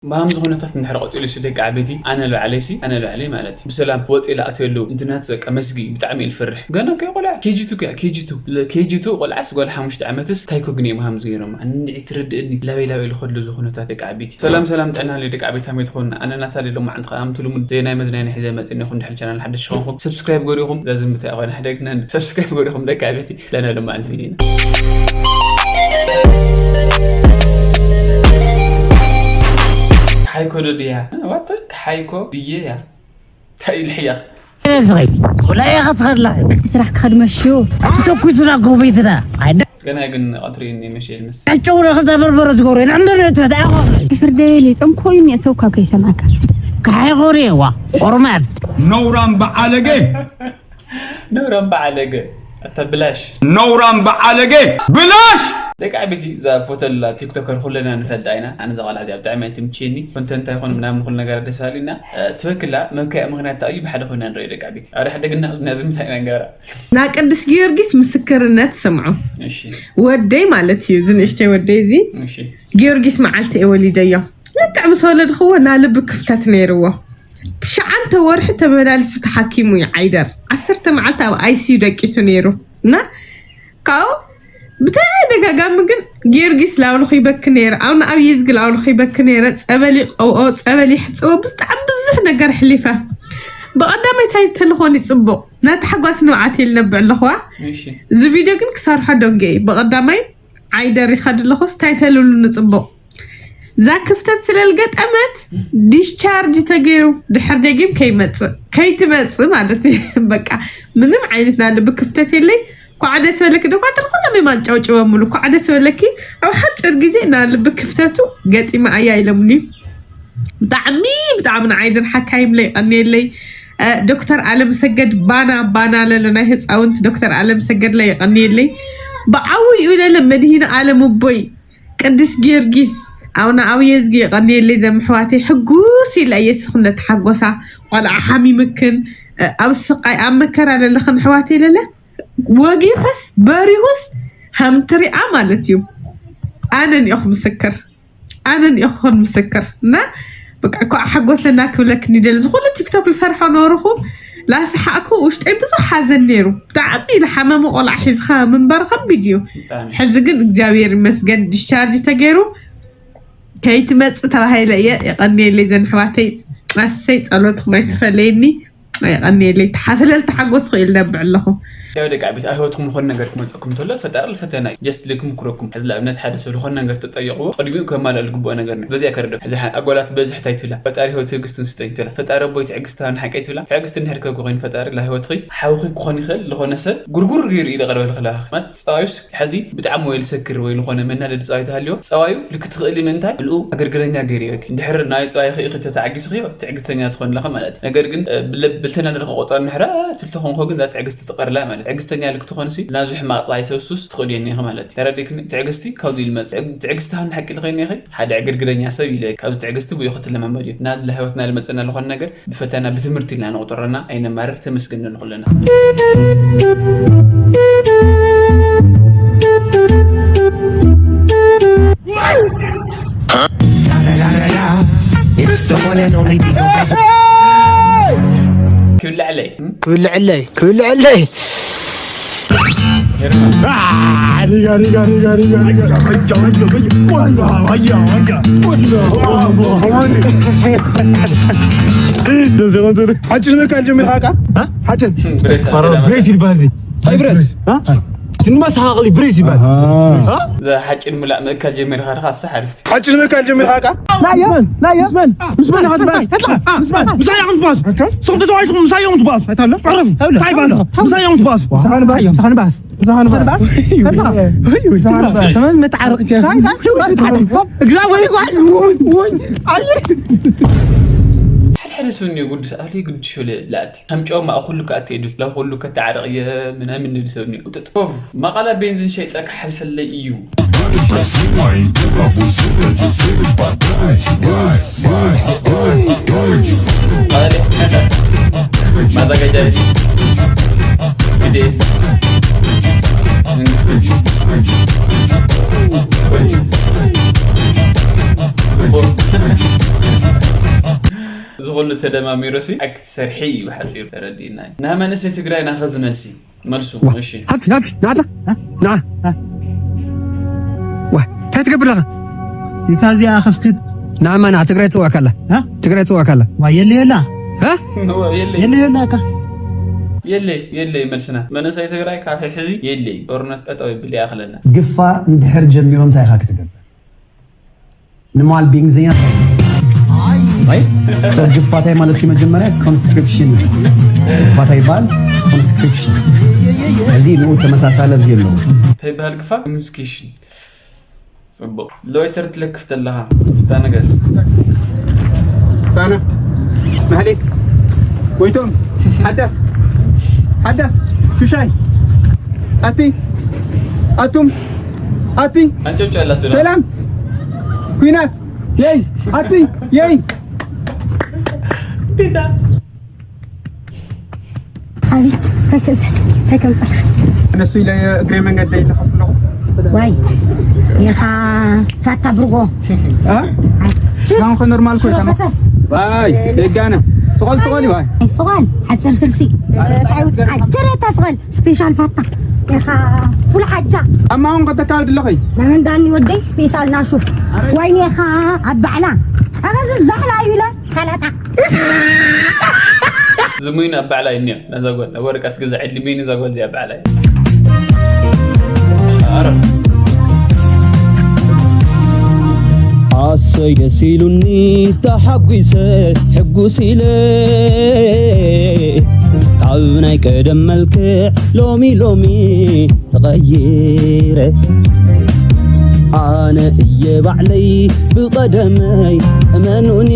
ብሃምዚ ኩነታት እንድሕር ቀፂሉ ሲ ደቂ ዓበይቲ፣ ኣነ ባዕለይ ሲ ኣነ ባዕለይ ማለት እዩ፣ ብሰላም ወፂ ኢለ ኣትየሉ እንትናት በቃ መስጊ ብጣዕሚ እየ ዝፈርሕ። ገና ከይ ቆልዓ ኬጂ ቱ ከያ ኬጂ ቱ ኬጂ ቱ ቆልዓስ ጓል ሓሙሽተ ዓመትስ እንታይ ኮግኒ እዮም ሃምዚ ገይሮም? ኣነ እንድዒ ትርድእኒ ላበይ ላበይ ኢሉ ከሎ እዚ ኩነታት ደቂ ዓበይቲ። ሰላም ሰላም ጥዕና ለይ ደቂ ዓበይቲ ሃመይ ትኾኑ? ኣነ ናታ ለይ ሎማዓንቲ ከኣ ኣምቲ ልሙድ ዜናይ መዝናይ ናይ ሒዘ መፅእ እኒኹ። እንድሕር ቻናል ሓደሽ ዝኾንኩም ሰብስክራይብ ገሪኹም እዛ ዝምታ ይኾነ ሕደግና ሰብስክራይብ ገሪኹም ደቂ ዓበይቲ። ለና ሎማዓንቲ ቪዲዮና ሓይኮ ዶ ድያ ዋተ ሓይኮ ድየ እያ እንታይ ልሕያኽ ወላ ኢኻ ትኸድላ ስራሕ ክኸድ መሽዮ ትተኩስና ጎበይትና ኣይደ ገና ግን ቀትሪ እኒ መሸ ይልመስ ዕጨው ነው ከዛ በርበረ ዝጎረ ንዕንደ ነትበት ኣይኾነ ፍርደይ ሊጾም ኮይኑ የሰው ካብ ከይሰማካ ካይኾነ ዋ ቆርማድ ነውራም በዓለገ ነውራም በዓለገ ኣታ ብላሽ ነውራም በዓለገ ብላሽ ደቂ ዓበይቲ እዛ ፎቶ ኣላ ቲክቶከር ኩለና ንፈልጣ ኢና ኣነ እዛ ቆልዓ እዚኣ ብጣዕሚ እያ ትምችየኒ ኮንተንታ ይኹን ምናምን ኩሉ ነገር ደስ ባሃሊ እና ትበክላ መብከያ ምክንያት ተኣዩ ብሓደ ኮይና ንርኢ ደቂ ዓበይቲ ኣረ ሕደግና ናዚ ምንታይ ኢና ንገብራ ናይ ቅዱስ ጊዮርጊስ ምስክርነት ስምዑ። እሺ ወደይ ማለት እዩ፣ እዚ ንእሽተይ ወደይ እዚ እሺ ጊዮርጊስ መዓልቲ እየ ወሊደዮ። ልክዕ ምስ ወለድኽዎ ናይ ልቢ ክፍተት ነይርዎ። ትሽዓተ ወርሒ ተመላሊሱ ተሓኪሙ እዩ ዓይደር። ዓሰርተ መዓልቲ ኣብ ኣይሲዩ ደቂሱ ነይሩ እና ካብኡ ብተደጋጋሚ ግን ጊዮርጊስ ላውልኹ ይበኪ ነይረ፣ ኣብ ንኣብይ ዝግ ላውልኹ ይበኪ ነይረ፣ ጸበል ይቀብኦ፣ ጸበል ይሕጽቦ፣ ብጣዕሚ ብዙሕ ነገር ኣሕሊፈ። ብቐዳማይ እንታይ ተልኾን ይጽቡቕ ናይ ታሕጓስ ንብዓት ኢል ነብዕ ኣለኹዋ። እሺ እዚ ቪድዮ ግን ክሰርሖ ደንገ እዩ። ብቐዳማይ ዓይደር ይኸድ ኣለኹስ እንታይ ተልሉ ንጽቡቕ እዛ ክፍተት ስለ ዝገጠመት ዲስቻርጅ ተገይሩ ድሕር ደጊም ከይመጽእ ከይትመጽእ ማለት እዩ። በቃ ምንም ዓይነት ናይ ልቢ ክፍተት የለይ። ኳዕ ደስ በለኪ ዶ ኳትር ኩሎም እዮም ኣንጨውጭወምሉ። ኳዕ ደስ በለኪ ኣብ ሓፂር ግዜ ናይ ልቢ ክፍተቱ ገጢማ ኣያ ኢሎምኒ። ብጣዕሚ ብጣዕሚ ንዓይ ድርሓካይም ለይ ቀኒየለይ። እ፣ ዶክተር ኣለምሰገድ ባና ባና ለሎ ናይ ህፃውንቲ ዶክተር ኣለምሰገድ ለይ የቐንየለይ። ብዓውይኡ ለለ መድሂነ ኣለም እቦይ ቅዱስ ጊዮርጊስ ኣቡነ ኣብየ እዝጊ የቐንየለይ። ዘምሕዋተይ ሕጉስ ኢላ እየ ስኽን ለተሓጎሳ ቆልዓ ሓሚምክን እ፣ ኣብ ስቃይ ኣብ መከራ ለለኽን ኣሕዋተይ ለለ ወጊሑስ በሪሁስ ሃምትሪኣ ማለት እዩ። ኣነ ኒኦኽ ምስክር ኣነ ኒኦኽን ምስክር እና በቃ እኳ ሓጎሰና ክብለክ ንደል ዝኹሉ ቲክቶክ ዝሰርሖ ነበርኹ ላስሓቅኩ ውሽጠይ ብዙሕ ሓዘን ነይሩ። ብጣዕሚ ኢለ ሓመመ ቆልዓ ሒዝካ ምንባር ከቢድ እዩ። ብጣዕሚ ሕዚ ግን እግዚኣብሔር ይመስገን ዲስቻርጅ ተገይሩ ከይትመጽእ ተባሂለ እየ። የቐንየለይ ዘን ኣሕዋተይ ኣሰይ ጸሎትኩም ኣይተፈለየኒ። የቐንየለይ ተሓስለ ልተሓጎስኩ ኢል ነብዕ ኣለኹ። ያው ደቂ ዓበይቲ ኣብ ህይወትኩም ዝኾነ ነገር ክመፀኩም እንተሎ ፈጣሪ ልፈተና እዩ ጀስት ልክምኩረኩም ሕዚ ንኣብነት ሓደ ሰብ ዝኾነ ነገር ተጠየቅዎ ቅድሚኡ ከማልእ ልግብኦ ነገር ነው በዚያ ከረደ እዚ ኣጎላት በዝሕ ታይ ትብላ ፈጣሪ ህይወት ትዕግስትን ስጠኝ ትብላ ፈጣሪ ኣቦይ ትዕግስቲ ሃብኒ ሓቀይ ትብላ ትዕግስቲ እንድሕር ከብኪ ኮይኑ ፈጣሪ ላህይወትኺ ሓውኺ ክኾን ይኽእል ዝኾነ ሰብ ጉርጉር ገይሩ ኢለ ቀረበልኺ ላኻኺ ማለት ፀባዩስ ሕዚ ብጣዕሚ ወይ ልሰክር ወይ ዝኾነ መናደዲ ፀባይ ተሃልዮ ፀባዩ ልክትኽእሊ ምእንታይ ብልኡ ኣገርግረኛ ገይሩ ይበኪ እንድሕር ናይ ፀባይኺ ኢኺ ተተዓጊስኽዮ ትዕግስተኛ ትኾን ኣለኻ ማለት እዩ ነገር ግን ብልተናደድኺ ቆፀር እንድሕር ትልተኾንኮ ግን እዛ ትዕግስቲ ትቐርላ ማለት ትዕግስተኛ ልክትኾንሲ ናዙ ሕማቕ ፀባይ ሰብሱስ ትኽእልዮ እኒኺ ማለት እዩ ተረዲክኒ ትዕግስቲ ካብዚ ኢሉ መፅእ ትዕግስቲ ሃን ሓቂ ልኸይኒ ኢኺ ሓደ ዕግርግረኛ ሰብ ኢለ ካብዚ ትዕግስቲ ብኡ ክትለማመድ እዩ ናድለ ህይወትና ልመፀና ዝኾነ ነገር ብፈተና ብትምህርቲ ኢልና ንቁጥረና ኣይነማርር ተመስገን ንኹለና ክብላዕለይ ክብልዕለይ ክብልዕለይ ሓጭን ምእካል ጀሚርካ ቃ ሓጭን ብሬስ ይባል ብሬስ ስንመስተኻቕሊ ብሬስ ይባል ሓጭን ሙላእ ምእካል ጀሚርካ ድኻ ኣሳ ሓሪፍቲ ሓጭን ምእካል ጀሚርካ ቃ ናየ ናየ ምስመን ምስመን ኢኻ ትባስ ምስመን ምሳይ ኢኹም ትባስ ስኹም ተተዋሒስኩም ምሳይ ኢኹም ትባስ ዕረፍ እንታይ ባስ ምሳይ ኢኹም ትባስ ሳኻን ባስ ሳኻን ባስ ሳኻን ባስ ተመን መተዓረቅ ጀርካ ግዛ ወይ ጓል ወይ ኣየ ሓደ ሓደ ሰብ እኒኦ ጉዱስ ኣፍለይ ግድሾ ለእቲ ከም ጨው ማእኹሉ ከኣትየዱ ላኹሉ ከተዓረቕየ ምናምን ንብል ሰብ እኒኦ ጥጥፍ ማቓላ ቤንዚን ሸይጠ ክሓልፈለይ እዩ ማዘጋጃ ቤት ቲዲኤፍ መንግስቲ ፖሊስ ኩሉ ተደማሚሩ ሲ ኣክትሰርሒ እዩ ሓፂሩ ተረዲእና እዩ። ናይ መንእሰይ ትግራይ ናኸዚ መልሲ መልሱ። ዋ፣ እሺ። ሃፊ፣ ሃፊ፣ ንዓታ፣ እ? ንዓ፣ እ? ዋ፣ እንታይ ትገብር ኣለኻ? እታ እዚኣ ከፍክት። ንዓማ ንዓ፣ ትግራይ ትፅዋዕካ ኣላ። እ? ትግራይ ትፅዋዕካ ኣላ። ዋ፣ የለ፣ የለ። እ? የለ፣ የለ፣ ኣካ። የለ፣ የለ፣ መልስና። መንእሰይ ትግራይ ካብ ሕዚ የለ። ጦርነት ጠጠው ይብል ይኣኽለና። ግፋ እንድሕር ጀሚሮም እንታይ ኢኻ ክትገብር? ንማል ብእንግሊዝኛ ግፋ እንታይ ማለት እዩ? መጀመሪያ ኮንስክሪፕሽን ግፋ እንታይ ይበሃል? ኮንስክሪፕሽን። እዚ ንኡ ተመሳሳለ እዚ የለውም። እንታይ ይበሃል ግፋ? ኮንስክሪፕሽን። ጽቡቕ። ሎይተር ትለክፍ ተለኻ፣ ፍታ ነገስ። ፋና፣ ማህሌት፣ ጎይቶም፣ ሓዳስ፣ ሓዳስ፣ ሹሻይ፣ ኣቲ፣ ኣቱም፣ ኣቲ፣ ኣንጨብጭ ኣላ ስለ። ሰላም፣ ኩናት፣ የይ፣ ኣቲ፣ የይ። ግዴታ። ኣቤት፣ እንታይ ክእዘዝ? እንታይ ከምፀልካ? እነሱ ኢለ እግሬ መንገደይ ኢለ ከፍለኹ። ዋይ፣ ኢኻ ፋታ ብርጎ። አ? ችፕ፣ ካሁን ከ ኖርማል እኮ ሽሮ ይታማ። ፈሰስ። ዋይ፣ ደጋነ። ስቆል፣ ስቆል፣ ዋይ። ኣይ፣ ስቆል፣ ሓፂር ስልሲ። ኣረ፣ እንታይ እንታይ ይውድ? ገርም። ኣጀረታ ስቆል፣ ስፔሻል ፋታ። ኢኻ ፉል ሓጃ። ኣማ፣ አሁን ከተካብድ ኣለኸይ? ለምን ዳኒ ወደይ ስፔሻል ናሹፍ። ወይኔ ኢኻ ኣብ ባዕላ። ኣኸዚ ዛሕላ እዩ ኢለ ሰላጣ። ዝሙይን ኣብ ባዕላ እዩ እኒኦ። ነዛ ጓል፣ ናብ ወረቀት ገዛ ዕድል ሚኒ እዛ ጓል እዚኣ ኣብ ባዕላ እዩ። ኣረ። ኣሰይ ደስ ኢሉኒ ተሓጒሰ ሕጉስ ኢለ ካብ ናይ ቀደም መልክዕ ሎሚ ሎሚ ተቐይረ ኣነ እየ ባዕለይ ብቐደመይ እመኑኒ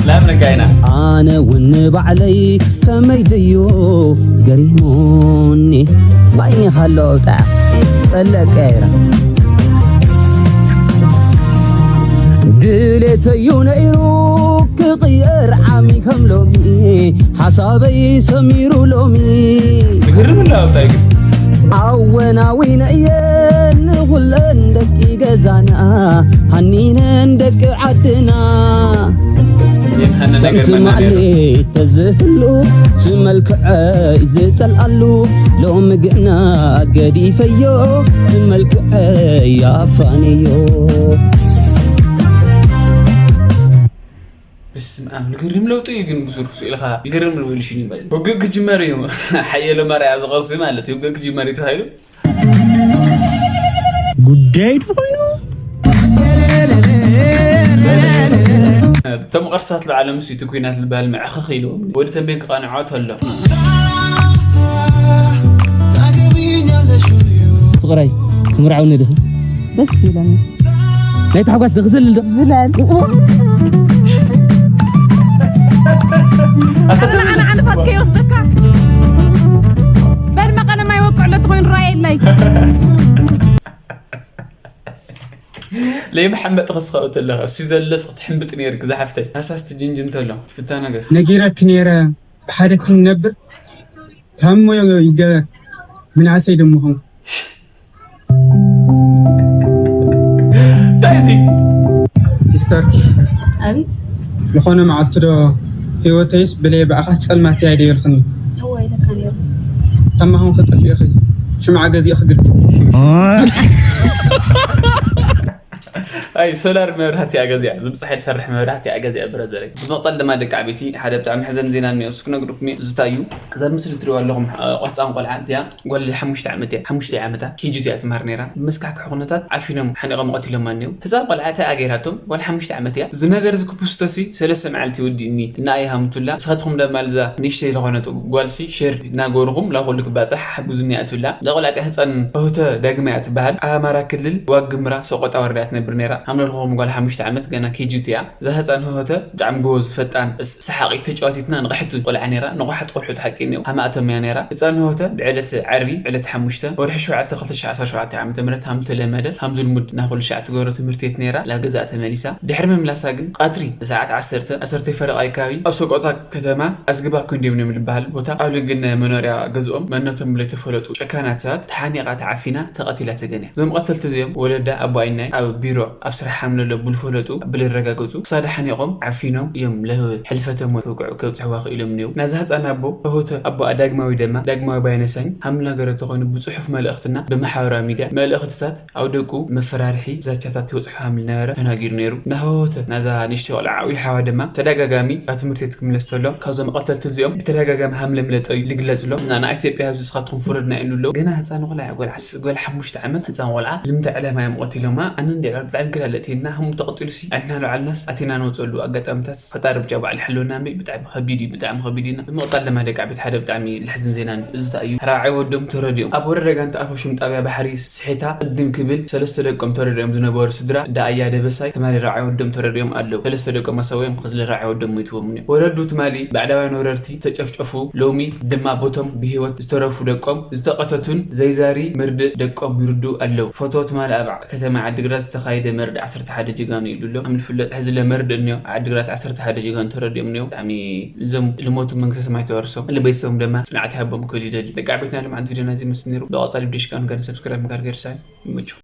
ላም ነጋይና ኣነ እውን ባዕለይ ከመይ ድዩ ገሪሙኒ ባይኒ ካሎ ኣውጣ ጸለቀ ድሌተዩ ነይሩ ክቕየር ዓሚ ከም ሎሚ ሓሳበይ ሰሚሩ ሎሚ ዝግርም እንዳወጣ እዩ ግን ኣወናዊነ እየ ንኹለን ደቂ ገዛና ሃኒነን ደቂ ዓድና የምሃነ ነገር ከምቲ መናገር ማሌት ተዝህሉ ዝመልክዐይ ዝጸልኣሉ ሎሚ ግና ገዲፈዮ ዝመልክዐይ ኣፋንዮ በስመ ኣብ ልግርም ለውጢ እዩ ግን ብሱር ኢልካ ልግርም ልብል ሽኒ ባይ ወግእ ክጅመር እዩ ሓየለ ማርያ ዝቐርሲ ማለት እዩ ወግእ ክጅመር እዩ ተባሂሉ ጉዳይ ዶ ኮይኑ እቶም ቅርሳት ለዓለም ሲ እቲ ኩናት ዝበሃል መዕኸኽ ኢልዎም ወዲ ተንቤን ክቐንዖ ተሎ ፍቕራይ ትምርዓውኒ ድኺ ደስ ይብለኒ ናይ ታሕጓስ ዶ ክዘልል ዶ ዝለል ኣንተ ኣነ ተመለስ ኣነ ንፋስ ከይወስደካ በል መቐለ ማይ ወቅዕ ኣሎ ተኾይኑ ራየለይ ለይመሓመጥ ክስኸው ተለኻ እሱ ዘለስ ክትሕምብጥ ነይርክ ዝሓፍተይ ሃሳስ ትጅንጅን ተሎ ፍታ ነገስ ነጊረክ ነይረ ብሓደ ክንነብር ታሞ ይገበር ምንዓሰይ ደሞ ኾንኩ እንታይ እዚ ሲስተር ኣቤት ዝኾነ መዓልቲ ዶ ህይወተይስ ብለይ ብኣኻስ ጸልማት እያ ደይልክኒ እወ ኢለካ ነይሩ ከማኹም ክጠፊእኺ ሽምዓ ገዚእኺ ግዲ ኣይ ሶላር መብራህቲ እያ ገዚኣ ዝብፅሐ ዝሰርሕ መብራህቲ እያ ገዚኣ ብረዘረይ ብመቕፀል ድማ ደቂ ዓበይቲ ሓደ ብጣዕሚ ሕዘን ዜና እኒኦ እሱ ክነግርኩም እየ ዝታ እዩ እዛ ምስሊ ትሪዋ ኣለኹም ቆሕፃን ቆልዓ እዚኣ ጓል ሓሙሽተ ዓመት እያ ሓሙሽተ ዓመታ ኬጂ እያ ትምሃር ነይራ ብመስካሕክሒ ኩነታት ዓፊኖም ሓኒቖም ቀቲሎማ እኒኦም ህፃን ቆልዓ እንታይ ኣገይራቶም ጓል ሓሙሽተ ዓመት እያ እዚ ነገር እዚ ክፕስቶሲ ሰለስተ መዓልቲ ወዲእኒ እና እያ ሃምቱላ ንስኻትኩም ደማ ልዛ ንእሽተይ ዝኾነት ጓልሲ ሸር እናገበርኹም ላኹሉ ክባፅሕ ሓግዙኒ እያ ትብላ እዛ ቆልዓ እዚኣ ህፃን ሆህተ ዳግማይ እያ ትበሃል ኣብ ኣማራ ክልል ዋግምራ ሰቆጣ ወረዳ እያ ትነብር ነይራ ሃምነልኹም ጓል ሓሙሽተ ዓመት ገና ኬጂ እያ እዛ ህፃን ሆህተ ብጣዕሚ ጎበዝ ፈጣን ሰሓቒት ተጫዋቲትና ንቕሕቲ ቆልዓ ነይራ ንቑሓት ቆልዑ ተሓቂ እኒኦ ሃማእቶም እያ ነይራ ህፃን ሆህተ ብዕለት ዓርቢ ዕለት ሓሙሽተ ወርሒ ሸውዓተ ክልተ ሽሕ ዓሰርተ ሸውዓተ ዓመተ ምህረት ሃም ተለመደ ሃም ዝልሙድ ናይ ኩሉ ሻዕ ትገብሮ ትምህርቲ የት ነይራ ላብ ገዛእ ተመሊሳ ድሕሪ ምምላሳ ግን ቐትሪ ንሰዓት ዓሰርተ ዓሰርተ ፈረቓ ኣካባቢ ኣብ ሰቆጣ ከተማ ኣዝግባ ኮንዶሚንየም ዝበሃል ቦታ ኣብ ልግነ መኖርያ ገዝኦም መንነቶም ብለይተፈለጡ ጨካናት ሰባት ተሓኒቓ ተዓፊና ተቐቲላ ተገንያ እዞም ቐተልቲ እዚኦም ወለዳ ኣቦኣይናይ ኣብ ቢሮ ኣብ ስራሕ ሓምለሎ ብልፈለጡ ብልረጋገጹ ክሳዳ ሓኒቖም ዓፊኖም እዮም ለህልፈተ ሞት ከብቅዑ ከብጽሕዋ ክኢሎም እኒው። ናዚ ህፃን ኣቦ እህተ ኣቦ ዳግማዊ ደማ ዳግማዊ ባይነሳኝ ሃምላ ገረ ተኾይኑ ብጽሑፍ መልእኽትና ብማሕበራዊ ሚድያ መልእኽትታት ኣብ ደቁ መፈራርሒ ዛቻታት ይወጽሑ ሃምል ነበረ ተናጊሩ ነይሩ። ናህወተ ናዛ ንሽተ ቆልዓ ዓብዪ ሓዋ ደማ ተደጋጋሚ ኣብ ትምህርቲ ትክምለስ ተሎ ካብዞም ቀተልቲ እዚኦም ብተደጋጋሚ ሃምለ ምለጠዩ ልግለጽ ሎ እና ንኢትዮጵያ ህዝቢ ስኻትኩም ፍረድና ኢሉ ኣሎ። ገና ህፃን ቆልዓ ጎልዓ ጎል ሓሙሽተ ዓመት ህፃን ቆልዓ ልምንታይ ዕላማ እዮም ቀቲሎማ? ኣነ እንዲ ዕላማ ብጣዕሚ ግዳ ለእቲና ህሙ ተቐጢሉ ሲ ኣድና ለዓልናስ ኣቲና ንወፀሉ ኣጋጣሚታት ፈጣሪ ብቻ ባዕል ሕልወና እምቢ ብጣዕሚ ከቢድ እዩ። ብጣዕሚ ከቢድ ኢና። ብምቕጣል ደማ ደቂ ዓቤት ሓደ ብጣዕሚ ልሕዝን ዜና እዩ። እዚ እንታይ እዩ? ራዕይ ወዶም ተረዲኦም ኣብ ወረዳ ጋንታ ኣፈሹም ጣብያ ባሕሪ ስሒታ ቅድም ክብል ሰለስተ ደቆም ተረዲኦም ዝነበሩ ስድራ ደኣያ ደበሳይ ትማሊ ራዕይ ወዶም ተረዲኦም ኣለዉ። ሰለስተ ደቆም ኣሰውኦም ክዝለ ራዕይ ወዶም ሞይትዎም እዮም። ወለዱ ትማሊ ባዕዳውያን ወረርቲ ተጨፍጨፉ። ሎሚ ድማ ቦቶም ብህይወት ዝተረፉ ደቆም ዝተቐተቱን ዘይዛሪ መርድእ ደቆም ይርዱ ኣለዉ። ፎቶ ትማሊ ኣብ ከተማ ዓዲግራት ዝተኻየደ መርድእ ዓሰርተ ሓደ ጀጋኑ ይብሉ ኣለዉ። ከም ዝፍለጥ ሕዚ ለመርድእ እኒኦ ዓዲግራት ዓሰርተ ሓደ ጀጋኑ ተረዲኦም እኒኦ። ብጣዕሚ እዞም ልሞቱ መንግስተ ሰማይ ተወርሶም ንቤተሰቦም ድማ ጽንዓት ይሃቦም ክብል ይደሊ። ደቂ ዓበይትና ልምዓት ቪድዮና እዚ መስል ነይሩ። ብቐጻሊ ቪድዮ ሽካን ጋር ሰብስክራይብ ምግባር ገርሳን ይመችኹም።